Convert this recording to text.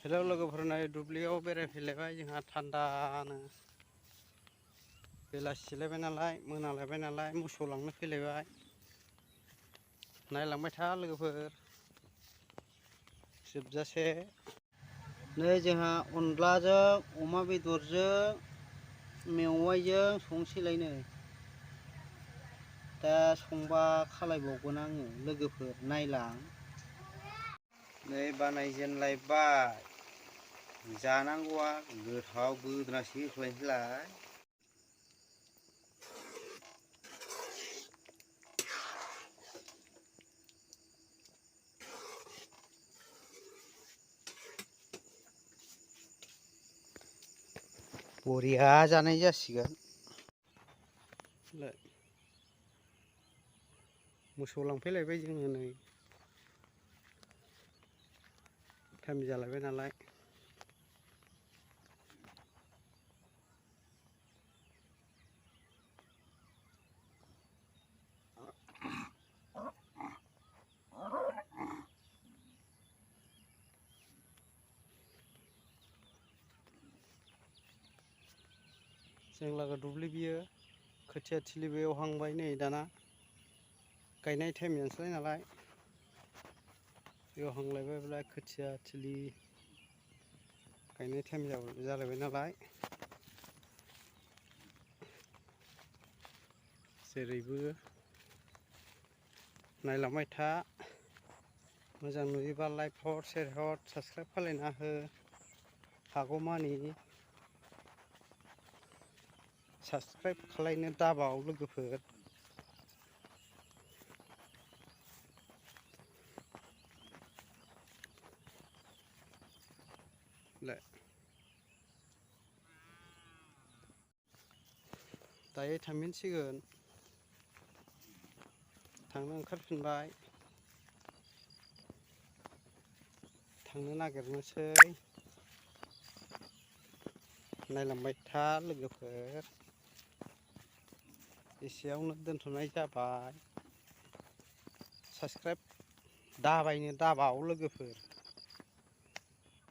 Hello लोगोफोर, नै दुब्लियाव बेरायफैलायबाय जोंहा थान्दानो। बेलासिलायबाय नालाय, मोनालायबाय नालाय, मोसौ लांनो फैलायबाय। नायलांबाय था लोगोफोर जोबजासे। नै जोंहा अनलाजों अमा बेदरजों मेवाइजों संसैलायनो। दा संबा खालायबावगोन आङो लोगोफोर, नायलां। नै बानायजेनलायबाय। जानांगौआ गोथाव गोदोनासो होख्लायनोसैलाय। बरिया जानाय जासिगोन। मोसौ लांफैलायबाय जोङो नै। टाइम जालायबाय नालाय। जों लागो दुब्लि बियो खोथिया थिलिबो एवहांबाय नै दाना। गायनाय टाइम जानोसैलाय नालाय। एवहांलायबाय खोथिया थिलि गायनाय टाइम जालायबाय नालाय। जेरैबो नायलांबाय था। मोजां नुयोबा लाइक हर, शेयार हर, साबस्क्राइब खालायना हो हागौमानि। साबस्क्राइब खालायनो दाबाव लोगोफोर। दायो थांफिनसिगोन। थांनो ओंखारफिनबाय। थांनो नागिरनोसै। नायलांबाय था लोगोफोर। एसेयावनो दोनथ'नाय जाबाय। साबस्क्राइब दाबायनो दाबाव लोगोफोर।